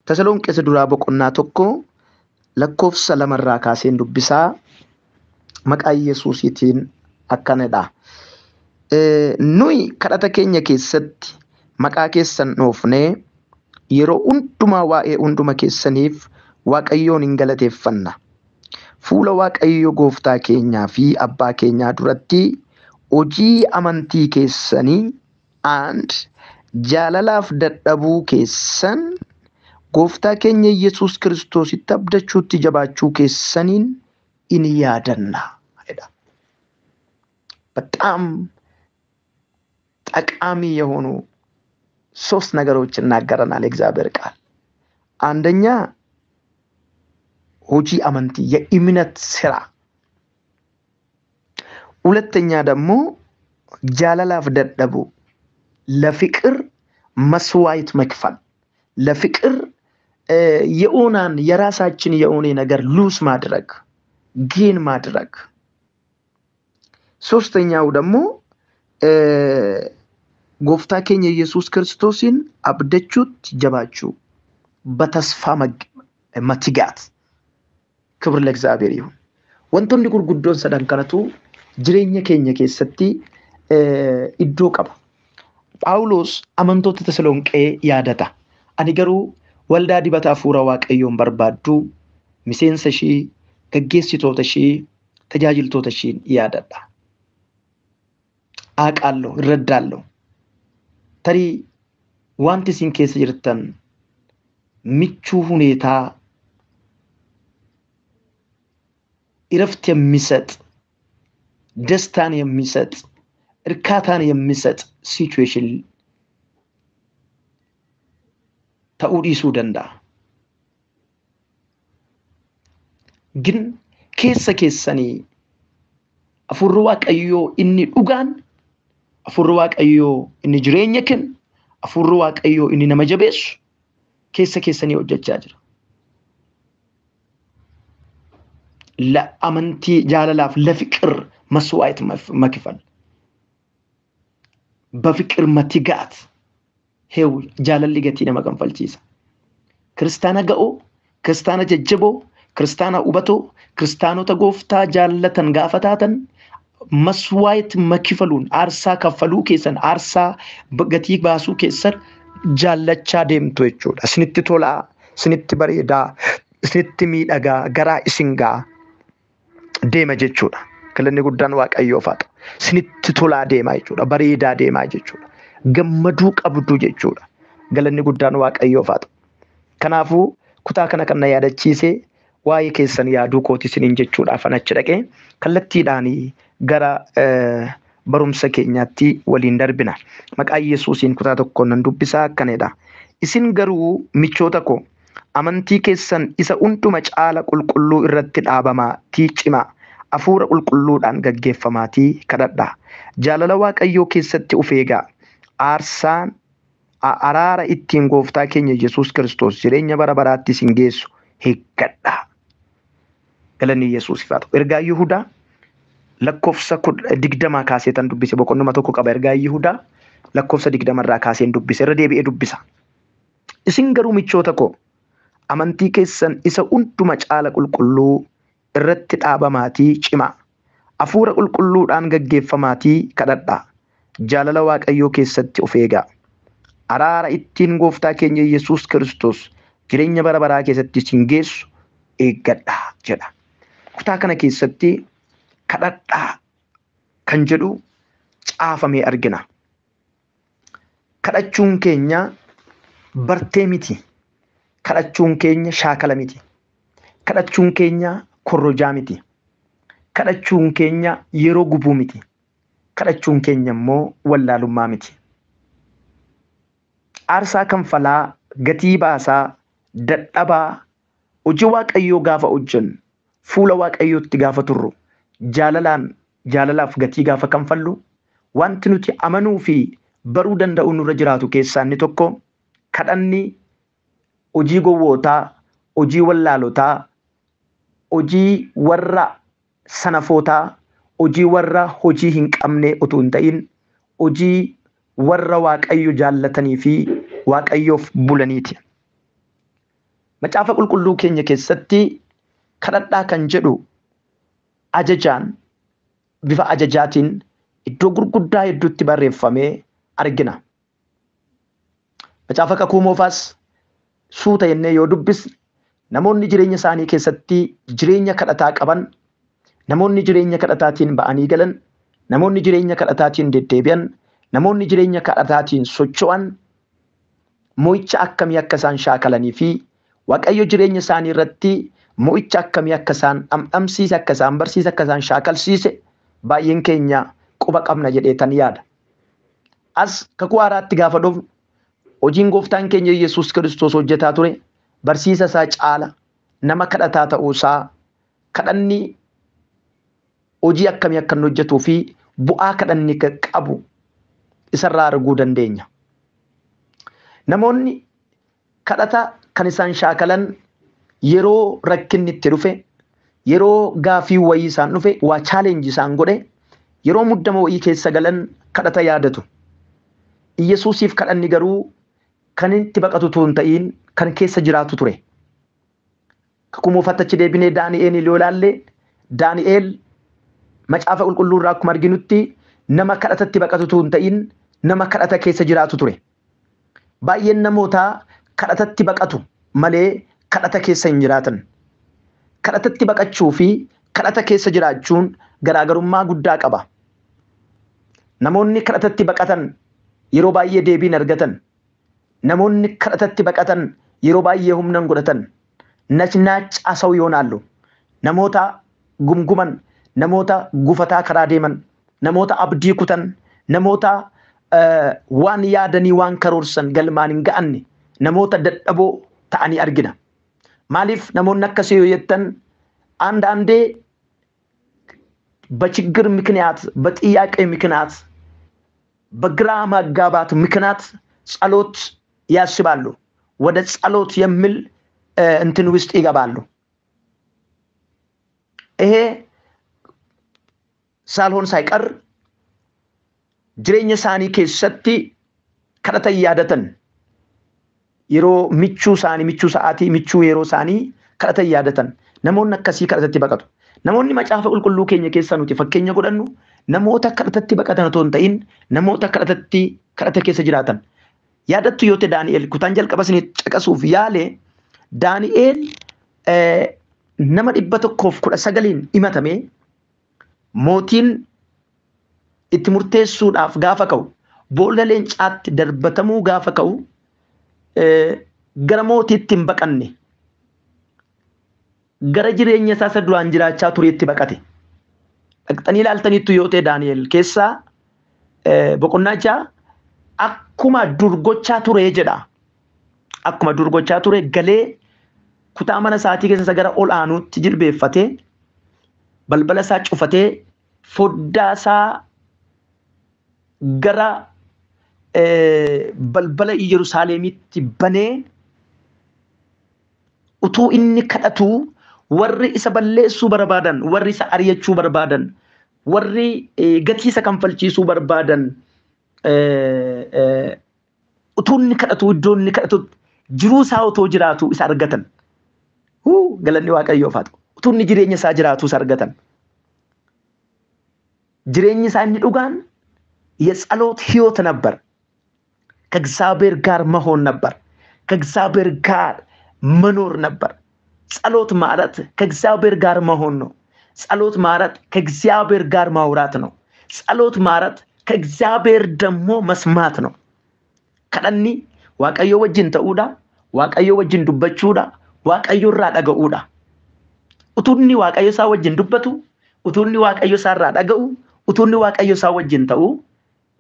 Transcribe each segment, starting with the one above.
Tasalonqee isa duraa boqonnaa 1 lakkoofsa 2 irraa kaaseen dubbisaa maqaa Yesuusiitiin akkanadha. Nuyi kadhata keenya keessatti maqaa keessan dhoofnee yeroo hundumaa waa'ee hunduma keessaniif Waaqayyoon hin galateeffanna. Fuula Waaqayyo gooftaa keenyaa fi abbaa keenyaa duratti hojii amantii keessanii and jaalalaaf dadhabuu keessan gooftaa keenya Yesuus Kiristoositti abdachuutti jabaachuu keessaniin in yaadanna jedha. በጣም ጠቃሚ የሆኑ ሶስት ነገሮች ይናገረናል የእግዚአብሔር ቃል። አንደኛ hojii amantii የእምነት ስራ፣ ሁለተኛ ደግሞ jaalalaaf dadhabuu ለፍቅር መስዋዕት መክፈል፣ ለፍቅር የሆነን የራሳችን የሆነ ነገር lose ማድረግ gain ማድረግ። ሶስተኛው ደግሞ gooftaa keenya Yesuus Kiristoosiin abdachuutti jabaachuu በተስፋ መትጋት። ክብር ለእግዚአብሔር ይሁን። Wantoonni gurguddoon sadan kanatu jireenya keenya keessatti iddoo qaba. Phaawulos amantoota Tasalonqee yaadata. Ani garuu waldaa dibata hafuura Waaqayyoon barbaaddu miseensa ishii, gaggeessitoota ishii, tajaajiltoota ishiin yaadadha. Aaqaallo, irraddaallo. Tarii wanti isin keessa jirtan michuu huneetaa እረፍት የሚሰጥ ደስታን የሚሰጥ እርካታን የሚሰጥ ሲቹዌሽን ta'uu dhiisuu danda'a. Gin keessa keessanii hafuurri Waaqayyoo inni dhugaan, hafuurri Waaqayyoo inni jireenya kennu, hafuurri Waaqayyoo inni nama jabeessu keessa keessanii hojjechaa jira. ለአመንቲ jaalalaaf ለፍቅር መስዋዕት መክፈል በፍቅር መትጋት ሄው jaalalli gatii nama kanfalchiisa. Kiristaana ga'oo, kiristaana jajjaboo, kiristaana hubatoo, kiristaanota gooftaa jaallatan gaafa taatan maswaayit makifaluun aarsaa kaffaluu keessan aarsaa gatii baasuu keessan jaallachaa deemtu jechuudha. Isinitti tolaa, isinitti bareedaa, isinitti miidhagaa, garaa isin ga'a deema jechuudha. Galanni guddaan Waaqayyoof haa ta'u. Isinitti tolaa deemaa jechuudha. Bareedaa deemaa jechuudha. Gammaduu qabdu jechuudha. Galanni guddaan Waaqayyoof haa ta'u. Kanaafuu kutaa kana kan na yaadachiise waa'ee keessan yaaduu kooti isiniin jechuudhaaf an achi dhaqee kallattiidhaan gara barumsa keenyaatti waliin darbina. Maqaa Yesuusiin kutaa tokkoon nan dubbisaa akkanidha. Isin garuu michoota koo amantii keessan isa hunduma caala qulqulluu irratti dhaabamaatii cimaa. Hafuura qulqulluudhaan gaggeeffamaatii kadhadhaa. Jaalala Waaqayyoo keessatti of eegaa. Aarsaan araara ittiin gooftaa keenya Yesuus Kiristoos jireenya bara baraatti isin geessu eeggadhaa. Galanni Yesuusiif haa ta'u. Ergaa Yihudaa lakkoofsa 20 kaasee tan dubbise boqonnuma tokko qaba. Ergaa Yihudaa lakkoofsa 20 irraa kaaseen dubbise irra deebi'ee dubbisa. Isin garuu michoota koo amantii keessan isa hunduma caala qulqulluu irratti dhaabamaatii cimaa. Hafuura qulqulluudhaan gaggeeffamaatii kadhadhaa. Jaalala Waaqayyoo keessatti of eegaa. Araara ittiin gooftaa keenya Yesuus Kiristoos jireenya bara baraa keessatti isin geessu eeggadhaa jedha. Kutaa kana keessatti kadhadhaa kan jedhu caafamee argina. Kadhachuun keenya bartee miti. Kadhachuun keenya shaakala miti. Kadhachuun keenya korrojaa miti. Kadhachuun keenya yeroo gubuu miti. Kadhachuun keenya immoo wallaalummaa miti. Aarsaa kanfalaa, gatii baasaa, dadhabaa, hojii Waaqayyoo gaafa hojjennu, fuula Waaqayyootti gaafa turru, jaalalaan jaalalaaf gatii gaafa kanfallu, wanti nuti amanuu fi baruu danda'u nurra jiraatu keessaa inni tokko kadhanni hojii gowwootaa, hojii wallaalotaa, hojii warra sanafootaa, hojii warra hojii hin qabne utuu hin ta'in hojii warra Waaqayyo jaallatanii fi Waaqayyoof bulaniiti. Macaafa qulqulluu keenya keessatti kadhadhaa kan jedhu ajajaan bifa ajajaatiin iddoo gurguddaa hedduutti barreeffamee argina. Macaafa kakuu moofaas suuta jennee yoo dubbisne namoonni jireenya isaanii keessatti jireenya kadhataa qaban, namoonni jireenya kadhataatiin ba'anii galan, namoonni jireenya kadhataatiin deddeebi'an, namoonni jireenya kadhataatiin socho'an mo'icha akkamii akka isaan shaakalanii fi Waaqayyo jireenya isaanii irratti mo'icha akkamii akka isaan dhamdhamsiise, akka isaan barsiise, akka isaan shaakalsiise baay'een keenya quba qabna jedheetan yaada. As kakuu haaraatti gaafa dhufnu hojiin gooftaan keenya Yesuus Kiristoos hojjetaa ture barsiisa isaa caala nama kadhataa ta'uu isaa, kadhanni hojii akkamii akka inni hojjetuu fi bu'aa kadhanni qabu isarraa arguu dandeenya. Namoonni kadhata kan isaan shaakalan yeroo rakkinni itti dhufe, yeroo gaafii wayii isaan dhufe, waa chaalenjii isaan godhe, yeroo muddama wayii keessa galan kadhata yaadatu. Iyyasuusiif kadhanni garuu kan itti baqatu utuu hin ta'iin kan keessa jiraatu ture. Kakuu moofaatti achi deebinee Daani'eel yoo ilaalle, Daani'eel macaafa qulqulluu irraa akkuma arginutti nama kadhatatti baqatu utuu hin ta'iin nama kadhata keessa jiraatu ture. Baay'een namootaa kadhatatti baqatu malee kadhata keessa hin jiraatan. Kadhatatti baqachuu fi kadhata keessa jiraachuun garaagarummaa guddaa qaba. Namoonni kadhatatti baqatan yeroo baay'ee deebiin argatan. Namoonni kadhatatti baqatan yeroo baay'ee humna hin godhatan. Nachnaachaa saw yoonaallu. Namoota gumguman, namoota gufataa karaa deeman, namoota abdii kutan, namoota waan yaadanii waan karoorsan galmaan hin ga'anne, namoota dadhaboo ta'anii argina. Maaliif namoonni akkasii yoo jettan አንዳንዴ በችግር ምክንያት፣ በጥያቄ ምክንያት፣ በግራ መጋባት ምክንያት ጸሎት ያስባሉ። ወደ ጸሎት የሚል እንትን ውስጥ ይገባሉ። ይሄ ሳልሆን ሳይቀር jireenya isaanii keessatti kadhata yaadatan yeroo michuu isaanii, michuu sa'aatii, michuu yeroo isaanii kadhata yaadatan namoonni akkasii kadhatatti baqatu. Namoonni macaafa qulqulluu keenya keessaa nuti fakkeenya godhannu namoota kadhatatti baqatan otoo hin ta'in namoota kadhatatti kadhata keessa jiraatan. Yaadattu yoo ta'e Daani'el kutaan jalqaba isin caqasuuf yaale Daani'el nama 119 himatame mootiin itti murteessuudhaaf gaafa ka'u boolla leencaatti darbatamuu gaafa ka'u gara mootiitti hin baqanne, gara jireenya isaa isa duraan jiraachaa tureetti baqate. Dhaqxanii ilaaltaniittu yoo ta'e Daani'el keessaa boqonnaa 6 akkuma dur gochaa ture jedha. Akkuma dur gochaa ture galee kutaa mana isaatii keessa gara ol aanuutti jilbeeffatee balbala isaa cufatee foddaa isaa gara balbala Yerusaalemitti banee utuu inni kadhatu warri isa balleessuu barbaadan, warri isa ari'achuu barbaadan, warri gatii isa kanfalchiisuu barbaadan utuu inni kadhatu iddoo inni kadhatu jiruu isaa otoo jiraatu isa argatan. Galanni Waaqayyoof haa ta'u. Utuu inni jireenya isaa jiraatu isa argatan. Jireenyi isaa inni dhugaan የጸሎት ህይወት ነበር። ከእግዚአብሔር ጋር መሆን ነበር። ከእግዚአብሔር ጋር መኖር ነበር። ጸሎት ማለት ከእግዚአብሔር ጋር መሆን ነው። ጸሎት ማለት ከእግዚአብሔር ጋር ማውራት ነው። ጸሎት ማለት ከእግዚአብሔር ደግሞ መስማት ነው። Kadhanni Waaqayyo wajjin ta'uudha, Waaqayyo wajjin dubbachuudha, Waaqayyo irraa dhaga'uudha. Utuu inni Waaqayyo isaa wajjin dubbatu, utuu inni Waaqayyo isaa irraa dhaga'u, utuu inni Waaqayyo isaa wajjin ta'u,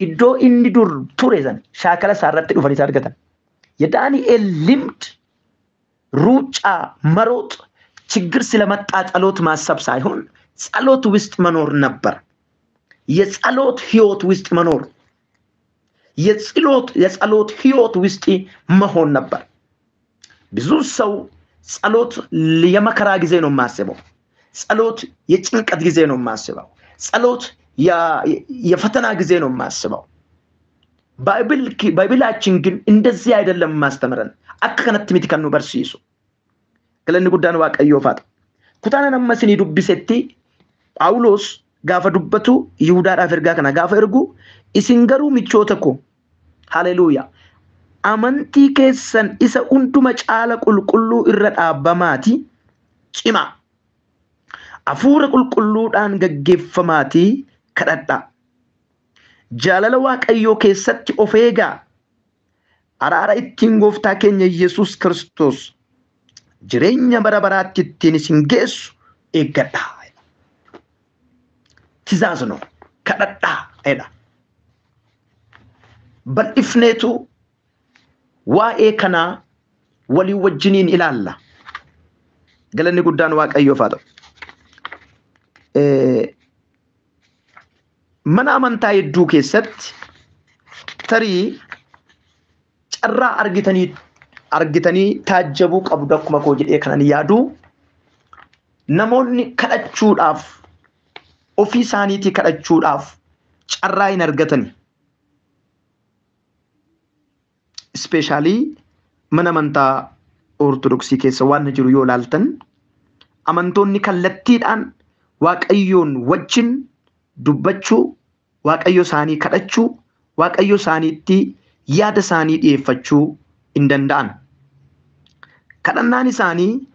iddoo inni dur ture sana shaakala isaa irratti dhufanii isa argatan. የዳንኤል ልምድ ሩጫ መሮጥ ችግር ስለመጣ ጸሎት ማሰብ ሳይሆን ጸሎት ውስጥ መኖር ነበር። የጸሎት ህይወት ውስጥ መኖር፣ የጸሎት ህይወት ውስጥ መሆን ነበር። ብዙ ሰው ጸሎት የመከራ ጊዜ ነው የማስበው። ጸሎት የጭንቀት ጊዜ ነው የማስበው። ጸሎት የፈተና ጊዜ ነው የማስበው። ባይብላችን ግን እንደዚህ አይደለም የማስተምረን። Akka kanatti miti kan nu barsiisu. Galanni guddaan Waaqayyoof haa ta'u. Kutaan amma isinii dubbisetti Phaawulos gaafa dubbatu Yihudaadhaaf ergaa kana gaafa ergu, isin garuu michoota koo, haleluuyaa, amantii keessan isa hunduma caala qulqulluu irra dhaabbamaati cimaa. Hafuura qulqulluudhaan gaggeeffamaatii kadhadhaa. Jaalala Waaqayyoo keessatti of eegaa. Araara ittiin gooftaa keenya Yesuus Kiristoos jireenya bara baraatti ittiin isin geessu eeggadhaa. Tizaaz ነው kadhadhaa jedha. Bal'ifneetu waa'ee kanaa walii wajjiniin ilaalla. Galanni guddaan Waaqayyoof haa ta'u. Mana amantaa hedduu keessatti tarii carraa argitanii taajjabuu qabdu akkuma koo jedhee kanan yaadu, namoonni kadhachuudhaaf ofii isaaniitii kadhachuudhaaf carraa hin argatani. Ispeeshaalii mana amantaa Ortodoksii keessa waan jiru yoo ilaaltan, amantoonni kallattiidhaan Waaqayyoon wajjin dubbachuu, Waaqayyo isaanii kadhachuu, Waaqayyo isaaniitti yaada isaanii dhiyeeffachuu hin danda'an. Kadhannaan isaanii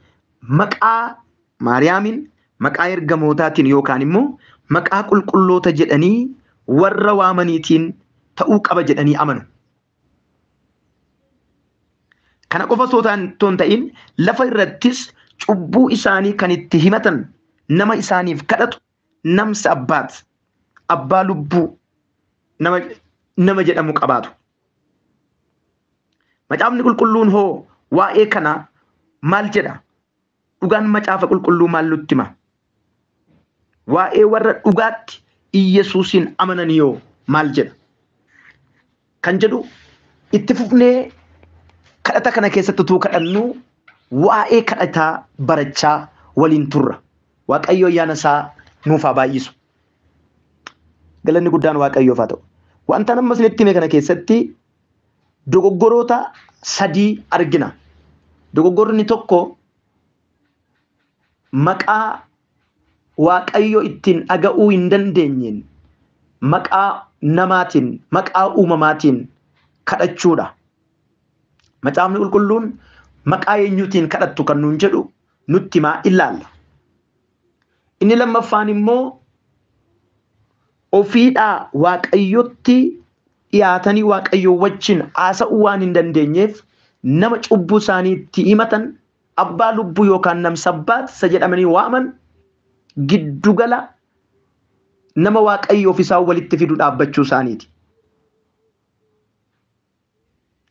maqaa Maariyaamiin, maqaa ergamootaatiin yookaan immoo maqaa qulqulloota jedhanii warra waamaniitiin ta'uu qaba jedhanii amanu. Kana qofa osoo hin ta'in lafa irrattis cubbuu isaanii kan itti himatan nama isaaniif kadhatu namsa abbaat, abbaa lubbuu nama jedhamu qabaatu. Macaafni qulqulluun hoo waa'ee kana maal jedha? Dhugaan macaafa qulqulluu maal nutti hima? Waa'ee warra dhugaatti Iyyasuusin amananii yoo maal jedha? Kan jedhu itti fufnee kadhata kana keessatti utuu kadhannu waa'ee kadhataa barachaa waliin turra. Waaqayyo ayyaana isaa nuuf haa baay'isu. Galanni guddaan Waaqayyoof haa ta'u. Wanta amma isinitti hime kana keessatti dogoggoroota sadii argina. Dogoggorri tokko maqaa Waaqayyo ittiin dhaga'uu hin dandeenyeen maqaa namaatiin, maqaa uumamaatiin kadhachuudha. Macaafni qulqulluun maqaa eenyuutiin kadhattu kan nuun jedhu nutti himaa ilaalla. Inni lammaffaan immoo ofiidhaa Waaqayyotti dhiyaatanii Waaqayyo wajjin haasa'uu waan hin dandeenyeef nama cubbuu isaanii itti himatan abbaa lubbuu yookaan namsabbaat isa jedhamanii waaman giddugala nama Waaqayyoof isaan walitti fidu dhaabbachuu isaaniiti.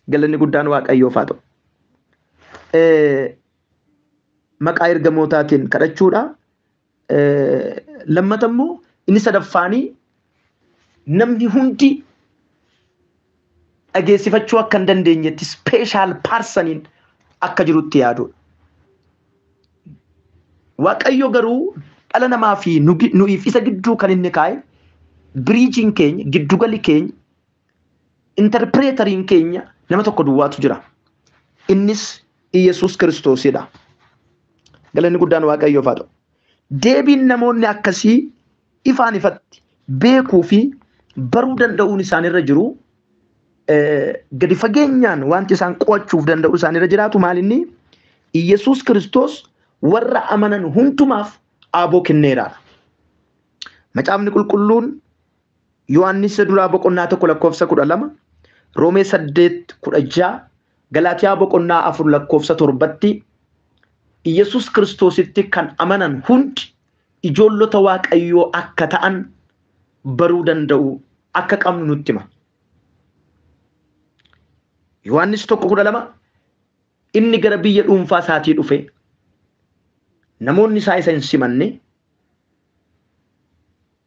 Galanni guddaan Waaqayyoof haa ta'u. Maqaa ergamootaatiin kadhachuudha. Lammata immoo inni sadaffaanii namni hundi dhageessifachuu akka hin dandeenyetti speeshaal paarsaniin akka jirutti yaadudha. Waaqayyo garuu dhala namaa fi nuyiif isa gidduu kan inni kaa'e biriijiin keenya, giddugalli keenya, interpireetariin keenya nama tokko duwwaatu jira. Innis Iyyasuus Kiristoosidha. Galanni guddaan Waaqayyoof haa ta'u. Deebiin namoonni akkasii ifaan ifatti beekuu fi baruu danda'uun isaanirra jiru, gadi fageenyaan wanti isaan qo'achuuf danda'u isaanirra jiraatu maalinni Iyyasuus Kiristoos warra amanan hundumaaf aboo kenneera. Macaafni qulqulluun Yohaannis duraa boqonnaa 1 lakkoofsa 12, Roomee 8:16, Galaatiyaa boqonnaa 4 lakkoofsa 7tti Iyyasuus Kiristoositti kan amanan hundi ijoollota Waaqayyoo akka ta'an baruu danda'u akka qabnu nutti hima. Yohaannis 1:12 inni gara biyya dhuunfaa isaatii dhufe namoonni isaa isa hin simanne,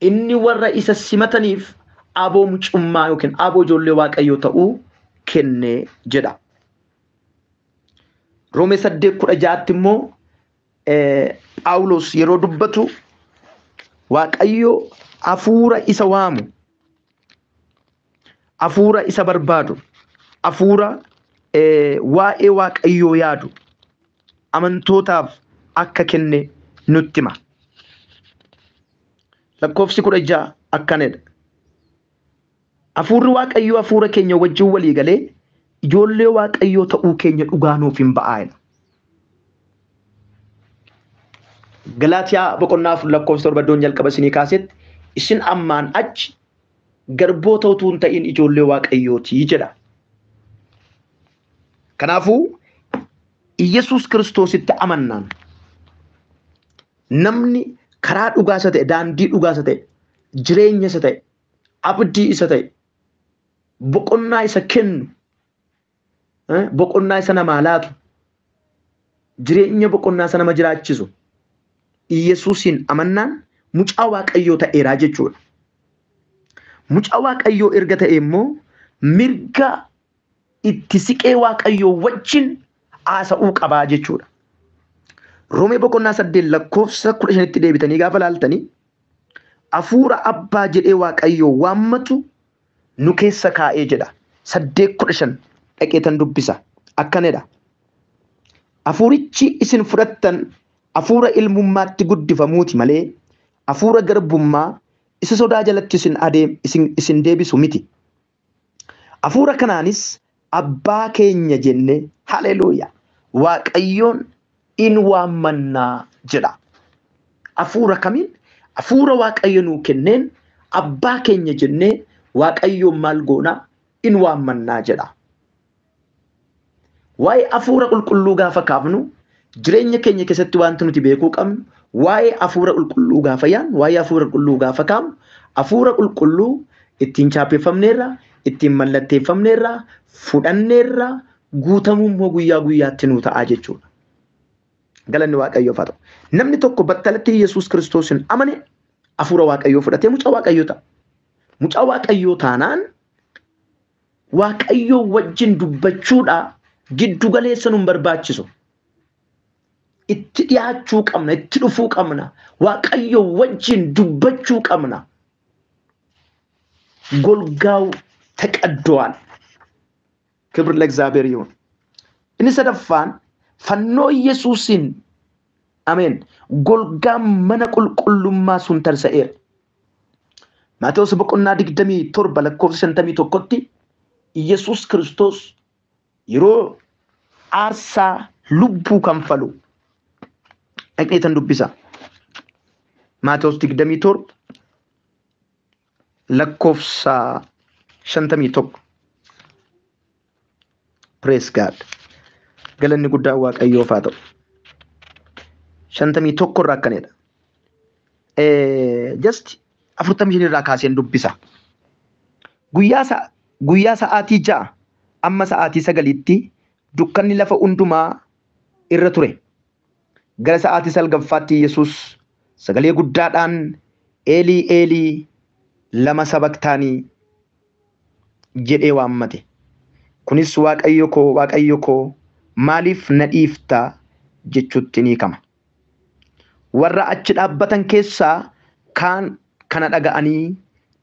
inni warra isa simataniif aboo mucummaa yookiin aboo ijoollee Waaqayyoo ta'uu kenne jedha. Roomee 8:16 immoo Phaawulos yeroo dubbatu Waaqayyo hafuura isa waamu, hafuura isa barbaadu, hafuura waa'ee Waaqayyoo yaadu Amantootaaf akka kenne nutti hima. Lakkoofsi 16 akkanadha. Hafuurri Waaqayyoo hafuura keenya wajjin walii galee ijoollee Waaqayyoo ta'uu keenya dhugaa nuuf hin ba'aa. Galaatiyaa boqonnaa 4 lakkoofsa 7 iddoon jalqaba isinii kaasetti isin ammaan achi garboota utuu hin ta'in ijoollee Waaqayyootii jedha. Kanaafuu Iyyasuus Kiristoositti amannaan namni karaa dhugaa isa ta'e, daandii dhugaa isa ta'e, jireenya isa ta'e, abdii isa ta'e, boqonnaa isa kennu, boqonnaa isa namaa laatu, jireenya boqonnaa isa nama jiraachisu Iyyasuusiin amannaan mucaa Waaqayyoo ta'eeraa jechuudha. Mucaa Waaqayyoo erga ta'e immoo mirga itti siqee Waaqayyoo wajjin haasa'uu qabaa jechuudha. Roomee boqonnaa 8 lakkoofsa 15tti deebitanii gaafa laaltanii hafuura abbaa jedhee Waaqayyoo waammatu nu keessa kaa'ee jedha. 8:15 dhaqeetan dubbisa. Akkanadha. Hafuurichi isin fudhattan hafuura ilmummaatti guddifamuuti malee hafuura garbummaa isa sodaa jalatti isin deebisu miti. Hafuura kanaanis abbaa keenya jenne haleluuyaa Waaqayyoon in waammannaa jedha. Hafuura kamiin? Hafuura Waaqayyo nuu kenneen abbaa keenya jennee Waaqayyoon maal goonaa? In waammannaa jedha. Waa'ee hafuura qulqulluu gaafa kaafnu jireenya keenya keessatti wanti nuti beekuu qabnu waa'ee hafuura qulqulluu gaafa yaadnu, waa'ee hafuura qulqulluu gaafa kaafnu, hafuura qulqulluu ittiin chaappeffamneerra, ittiin mallatteeffamneerra, fudhanneerra, guutamuu immoo guyyaa guyyaatti nuu ta'aa jechuudha. Galanni Waaqayyoof haa ta'u. Namni tokko battalatti Yesuus Kiristoosin amane hafuura Waaqayyoo fudhatee mucaa Waaqayyoo ta'a. Mucaa Waaqayyoo taanaan Waaqayyoo wajjin dubbachuudha giddu galeessa nun barbaachisu. Itti dhiyaachuu qabna, itti dhufuu qabna, Waaqayyoo wajjin dubbachuu qabna. Golgaaw ተቀደዋል። ክብር ለእግዚአብሔር ይሁን። Inni sadaffaan fannoo Yesuusiin ameen golgaan mana qulqullummaa sun tarsa'eera. Maatewos boqonnaa 27 lakkoofsa 51tti Yesuus Kiristoos yeroo aarsaa lubbuu kanfalu dhaqneetan dubbisa. Maatewos 27 lakkoofsa 51. Praise God. Galanni guddaan Waaqayyoof haa ta'u. 51 irraa akkanidha. Just 45 irraa kaaseen dubbisa. Guyyaa sa'aatii 6 amma sa'aatii 9tti dukkanni lafa hundumaa irra ture. Gara sa'aatii 9ffaatti Yesuus sagalee guddaadhaan Eelii Eelii lama sabaqtaanii jedhee waammate. Kunis Waaqayyo koo Waaqayyo koo maaliif na dhiiftaa jechuutti ni kama. Warra achi dhaabbatan keessaa kaan kana dhaga'anii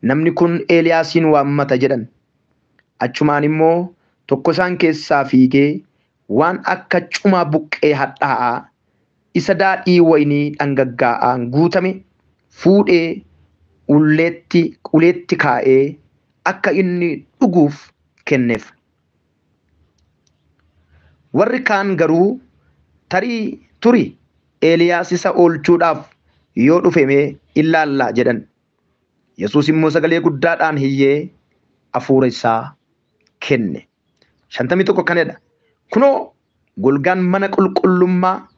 namni kun Eeliyaasiin waammata jedhan. Achumaan immoo tokko isaan keessaa fiigee waan akka cumaa buqqee hadhaa'aa isa daadhii wayinii dhangaggaa'aan guutame fuudhee uleetti kaa'ee akka inni dhuguuf kenneef. Warri kaan garuu tarii turi Eeliyaas isa oolchuudhaaf yoo dhufeme ilaallaa jedhan. Yesuus immoo sagalee guddaadhaan hiyyee hafuura isaa kenne. 51 kanadha. Kunoo golgaan mana qulqullummaa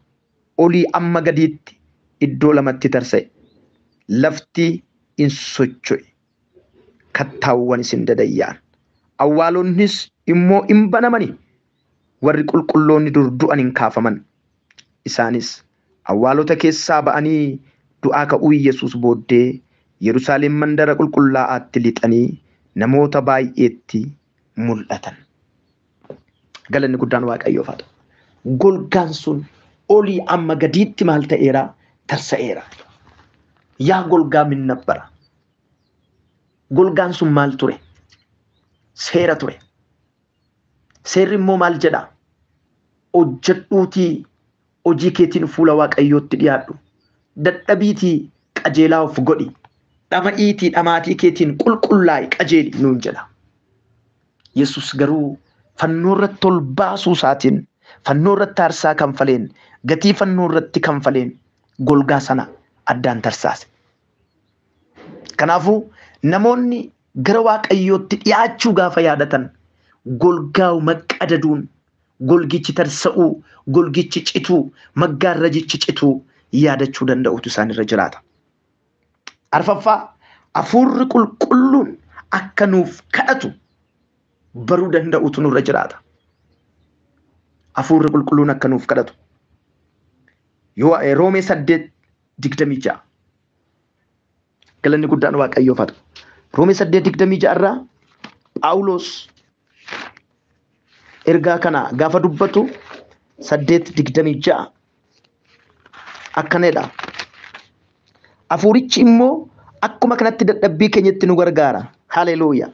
olii amma gadiitti iddoo lamatti tarsa'e. Lafti in socho'e. Kattaawwan isin dadayya'an. Awwaalonnis immoo in banamani. Warri qulqulloonni dur du'an hin kaafaman. Isaanis awwaalota keessaa ba'anii du'aa ka'uu Yesuus booddee Yerusaalem mandara qulqullaa'aatti lixanii namoota baay'eetti mul'atan. Galanni guddaan Waaqayyoof haa ta'u. Golgaan sun olii amma gadiitti maal ta'eera? Tarsa'eera. Yaa golgaa min nabbara. Golgaan sun maal ture? Seera ture. Seerri immoo maal jedha? Hojjedhuutii Hojii keetiin fuula Waaqayyootti dhiyaadhu. Dadhabiitii qajeelaa of godhi. Dhama'iitii dhamaatii keetiin qulqullaa'i qajeeli nuun jedha. Yesus garuu fannoo irratti ol baasuu isaatiin, fannoo irratti aarsaa kanfaleen, gatii fannoo irratti kanfaleen golgaa sana addaan tarsaase. Kanaafuu namoonni gara Waaqayyootti dhiyaachuu gaafa yaadatan golgaa maqqadaduun, golgichi tarsa'uu, golgichi cituu, maggaarrajichi cituu yaadachuu danda'utu isaanirra jiraata. Arfaffaa, hafuurri qulqulluun akka nuuf kadhatu baruu danda'utu nurra jiraata. Hafuurri qulqulluun akka nuuf kadhatu. Roomee 8:26. Galanni guddaan Waaqayyoof haa ta'u. Roomee 8:26 irraa Phaawulos ergaa kana gaafa dubbatu 8:26 akkanadha. Hafuurichi immoo akkuma kanatti dadhabbii keenyatti nu gargaara. Haleluuyaa.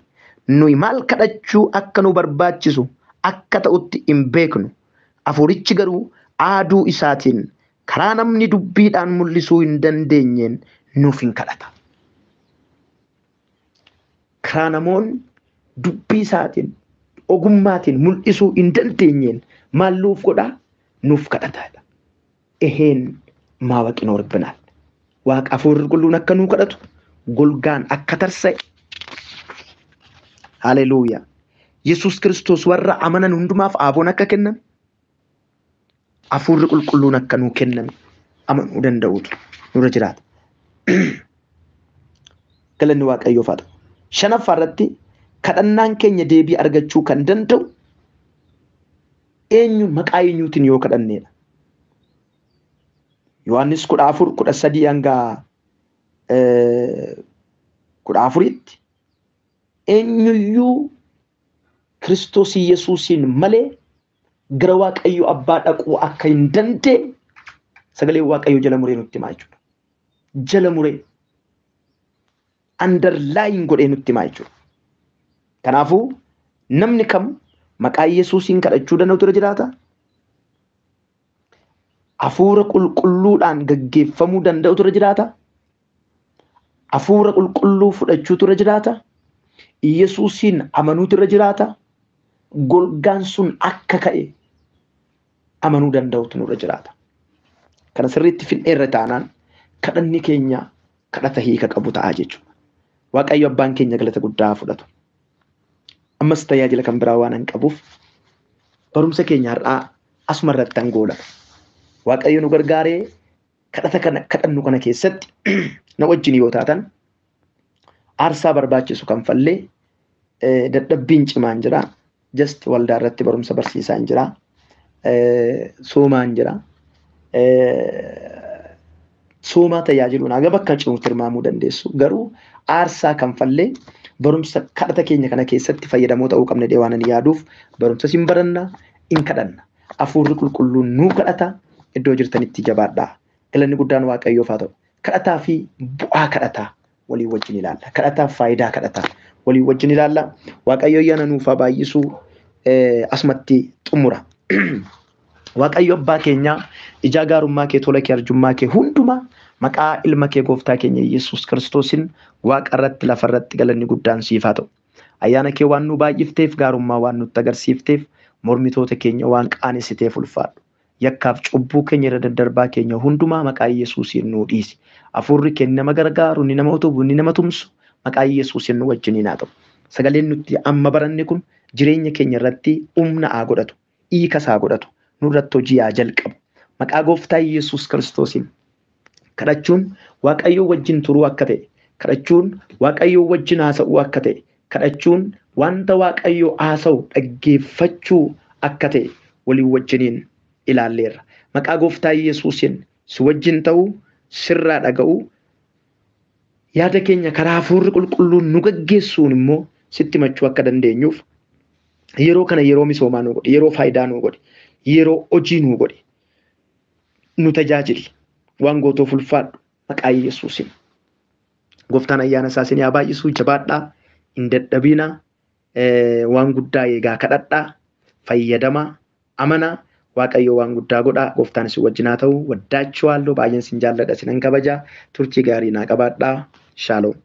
Nuyi maal kadhachuu akka nu barbaachisu akka ta'utti hin beeknu. Hafuurichi garuu aaduu isaatiin karaa namni dubbiidhaan mul'isuu hin dandeenyeen nuuf hin kadhata. Karaa namoonni dubbii isaatiin ogummaatiin mul'isuu hin dandeenyeen maal nuuf godhaa? Nuuf kadhataadha. Eheen maawaqin horbinaal. Waaqa hafuurri qulqulluun akka nuu kadhatu, golgaan akka tarsa'e. Haleluuyaa. Yesuus Kiristoos warra amanan hundumaaf aaboon akka kenname, hafuurri qulqulluun akka nuu kenname amanuu danda'utu nurra jiraata. Galanni Waaqayyoof haa ta'u. Shanaffaa irratti kadhannaan keenya deebii argachuu kan danda'u eenyu maqaa eenyuutiin yoo kadhanneedha. Yohaannis 14:13 hanga 14tti eenyuyyuu Kiristoos Yesuusiin malee gara Waaqayyo Abbaa dhaquu akka hin dandeenye sagaleen Waaqayyoo jala muree nutti himaa jechuudha. Jala muree underline godhee nutti himaa jechuudha. Kanaafuu namni kam maqaa Yesuusiin kadhachuu danda'utu irra jiraata. Hafuura qulqulluudhaan gaggeeffamuu danda'utu irra jiraata. Hafuura qulqulluu fudhachuutu irra jiraata. Yesuusiin amanuutu irra jiraata. Golgaan sun akka ka'e amanuu danda'utu nurra jiraata. Kana sirriitti finneerra taanaan kadhanni keenya kadhata hiika qabu ta'a jechuudha. Waaqayyo abbaan keenya galata guddaa fudhatu. Ammas tajaajila kan biraa waan hin qabuuf barumsa keenya har'aa asuma irratti hangoolama. Waaqayyo nu gargaaree kadhata kana kadhannu kana keessatti na wajjin yoo taatan aarsaa barbaachisu kanfallee dadhabbiin cimaan jira. Just waldaa irratti barumsa barsiisaan jira. Soomaan jira. Soomaa tajaajiluun haga bakka cimu tilmaamuu dandeessu. Garuu aarsaa kanfallee barumsa kadhata keenya kana keessatti fayyadamoo ta'uu qabna jedhee waan ani yaaduuf barumsa sin baranna in kadhanna. Hafuurri qulqulluun nuu kadhata. Iddoo jirtanitti jabaadhaa. Galanni guddaan Waaqayyoof haa ta'u. Kadhataa fi bu'aa kadhataa walii wajjin ilaalla. Kadhataa fi faayidaa kadhataa walii wajjin ilaalla. Waaqayyo ayyaana nuuf haa baay'isuu asumatti xumura. Waaqayyo abbaa keenyaa ijaa gaarummaa kee tola kee arjummaa kee hundumaa maqaa ilma kee gooftaa keenya Yesuus Kiristoosiin waaqa irratti lafa irratti galanni guddaan siif haa ta'u. Ayyaana kee waan nu baay'ifteef gaarummaa waan nutti agarsiifteef mormitoota keenya waan qaanessiteef ulfaadhu. Yakkaaf cubbuu keenya irra daddarbaa keenya hundumaa maqaa Yesuusiin nuu dhiisi. Hafuurri keenya nama gargaaru, inni nama utubu, inni nama tumsu maqaa Yesuusiin nu wajjiniin haa ta'u. Sagaleen nuti amma baranne kun jireenya keenya irratti humna haa godhatu, hiikas haa godhatu, nurratti hojii haa jalqabu. Maqaa gooftaa Yesuus Kiristoosiin kadhachuun Waaqayyoo wajjin turuu akka ta'e, kadhachuun Waaqayyoo wajjin haasa'uu akka ta'e, kadhachuun wanta Waaqayyoo haasa'u dhaggeeffachuu akka ta'e walii wajjiniin ilaalleerra. Maqaa gooftaa Yesuusiin si wajjin ta'uu, sirraa dhaga'uu, yaada keenya karaa hafuurri qulqulluun nu gaggeessuun immoo sitti machuu akka dandeenyuuf yeroo kana yeroo misoomaa nu godhi, yeroo faayidaa nu godhi, yeroo hojii nu godhi, nu tajaajili. Waan gootuuf ulfaadhu maqaa Yesuusiin. Gooftaan ayyaana isaa isin haa baay'isuu, jabaadhaa, hin dadhabinaa, waan guddaa eegaa kadhadhaa, fayyadamaa, amanaa. Waaqayyo waan guddaa godhaa. Gooftaan isin wajjin haa ta'u. Waddaachuwaallo, baay'een isin jaalladha, isinan kabaja. Turtii gaarii naa qabaadhaa. Shaaloom.